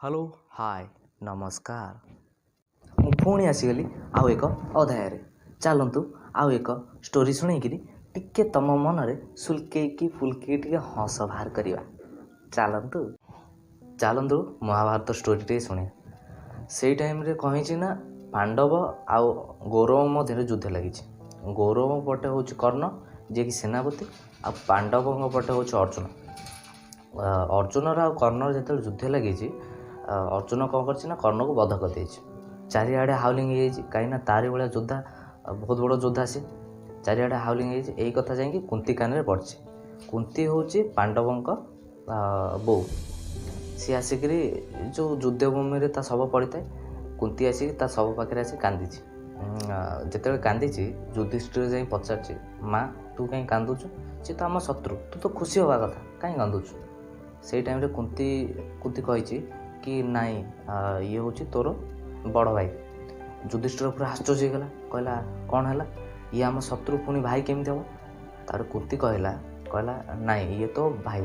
Hello, ହାଏ, ନମସ୍କାର। ମୁଁ ପୁଣି ଆସିଗଲି ଆଉ ଏକ ଅଧ୍ୟାୟରେ। ଚାଲନ୍ତୁ, ଆଉ ଏକ ଷ୍ଟୋରି ଶୁଣେଇକିରି ଟିକେ ତମ ମନରେ ସୁଲକେଇକି ଫୁଲକେଇକି ଟିକେ ହସ ବାହାର କରିବା। ଚାଲନ୍ତୁ, ଚାଲନ୍ତୁ, ମହାଭାରତ ଷ୍ଟୋରି ଟିକେ ଶୁଣିବା। ସେଇ ଟାଇମ୍ରେ କ'ଣ ହେଇଛି ନା, ପାଣ୍ଡବ ଆଉ କୌରବ ମଧ୍ୟରେ ଯୁଦ୍ଧ ଲାଗିଛି। କୌରବ ପଟେ ହେଉଛି କର୍ଣ୍ଣ, ଯିଏକି ସେନାପତି, ଆଉ ପାଣ୍ଡବଙ୍କ ପଟେ ହେଉଛି ଅର୍ଜୁନ। ଅର୍ଜୁନର ଆଉ କର୍ଣ୍ଣର ଯେତେବେଳେ ଯୁଦ୍ଧ ଲାଗିଛି, ଅର୍ଜୁନ କ'ଣ କରିଛି ନା, କର୍ଣ୍ଣକୁ ବଧ କରିଦେଇଛି। ଚାରିଆଡ଼େ ହାଉଲିଂ ହେଇଯାଇଛି, କାହିଁକିନା ତାରି ଭଳିଆ ଯୋଦ୍ଧା, ବହୁତ ବଡ଼ ଯୋଦ୍ଧା ସେ। ଚାରିଆଡ଼େ ହାଉଲିଂ ହେଇଯାଇଛି। ଏଇ କଥା ଯାଇକି କୁନ୍ତି କାନରେ ପଡ଼ିଛି। କୁନ୍ତି ହେଉଛି ପାଣ୍ଡବଙ୍କ ବୋଉ। ସିଏ ଆସିକରି ଯେଉଁ ଯୁଦ୍ଧ ଭୂମିରେ ତା ଶବ ପଡ଼ିଥାଏ, କୁନ୍ତି ଆସିକି ତା ଶବ ପାଖରେ ଆସି କାନ୍ଦିଛି। ଯେତେବେଳେ କାନ୍ଦିଛି, ଯୁଧିଷ୍ଠିର ଯାଇ ପଚାରିଛି, ମା, ତୁ କାହିଁ କାନ୍ଦୁଛୁ? ସେ ତ ଆମ ଶତ୍ରୁ, ତୁ ତ ଖୁସି ହେବା କଥା, କାହିଁ କାନ୍ଦୁଛୁ? ସେଇ ଟାଇମ୍ରେ କୁନ୍ତି କହିଛି କି ନାଇଁ, ଇଏ ହେଉଛି ତୋର ବଡ଼ ଭାଇ। ଯୁଧିଷ୍ଠିର ପୁରା ଆଶ୍ଚର୍ଯ୍ୟ ହେଇଗଲା। କହିଲା, କ'ଣ ହେଲା? ଇଏ ଆମ ଶତ୍ରୁ, ପୁଣି ଭାଇ କେମିତି ହେବ? ତାପରେ କୁନ୍ତି କହିଲା, ନାଇଁ, ଇଏ ତୋ ଭାଇ।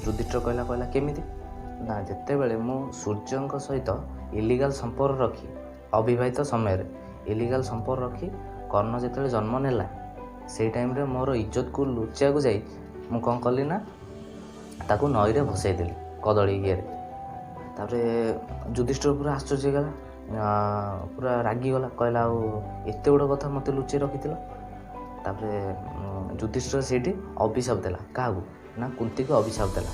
ଯୁଧିଷ୍ଠିର କହିଲା, କେମିତି? ନା, ଯେତେବେଳେ ମୁଁ ସୂର୍ଯ୍ୟଙ୍କ ସହିତ ଇଲିଗାଲ୍ ସମ୍ପର୍କ ରଖି, ଅବିବାହିତ ସମୟରେ ଇଲିଗାଲ୍ ସମ୍ପର୍କ ରଖି କର୍ଣ୍ଣ ଯେତେବେଳେ ଜନ୍ମ ନେଲା, ସେଇ ଟାଇମ୍ରେ ମୋର ଇଜ୍ଜତକୁ ଲୁଚିବାକୁ ଯାଇ ମୁଁ କ'ଣ କଲି ନା, ତାକୁ ନଈରେ ଭସେଇ ଦେଲି କଦଳୀ ଇଏରେ। ତାପରେ ଯୁଧିଷ୍ଠିର ପୁରା ଆଶ୍ଚର୍ଯ୍ୟ ହେଇଗଲା, ପୁରା ରାଗିଗଲା। କହିଲା, ଆଉ ଏତେ ବଡ଼ କଥା ମୋତେ ଲୁଚେଇ ରଖିଥିଲ? ତାପରେ ଯୁଧିଷ୍ଠିର ସେଇଠି ଅଭିଶାପ ଦେଲା। କାହାକୁ ନା, କୁନ୍ତିକୁ ଅଭିଶାପ ଦେଲା।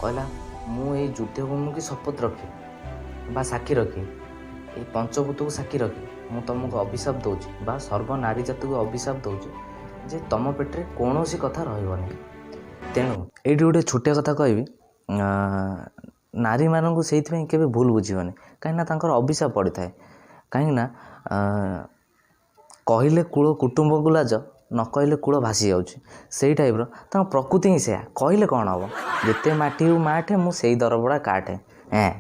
କହିଲା, ମୁଁ ଏଇ ଯୁଦ୍ଧଭୂମିକି ଶପଥ ରଖି ବା ସାକ୍ଷୀ ରଖି, ଏଇ ପଞ୍ଚଭୂତକୁ ସାକ୍ଷୀ ରଖି ମୁଁ ତୁମକୁ ଅଭିଶାପ ଦେଉଛି ବା ସର୍ବ ନାରୀ ଜାତିକୁ ଅଭିଶାପ ଦେଉଛି ଯେ ତୁମ ପେଟରେ କୌଣସି କଥା ରହିବନି। ତେଣୁ ଏଇଠି ଗୋଟେ ଛୋଟିଆ କଥା କହିବି, ନାରୀମାନଙ୍କୁ ସେଇଥିପାଇଁ କେବେ ଭୁଲ ବୁଝିବନି, କାହିଁକିନା ତାଙ୍କର ଅଭିଶାପ ପଡ଼ିଥାଏ। କାହିଁକିନା କହିଲେ କୂଳ କୁଟୁମ୍ବକୁ ଲାଜ, ନ କହିଲେ କୂଳ ଭାସି ଯାଉଛି। ସେଇ ଟାଇପ୍ର ତାଙ୍କ ପ୍ରକୃତି ହିଁ ସେୟା। କହିଲେ କ'ଣ ହେବ? ଯେତେ ମାଠିବୁ ମାଠେ, ମୁଁ ସେଇ ଦରପୋଡ଼ା କାଠେ। ଏଁ।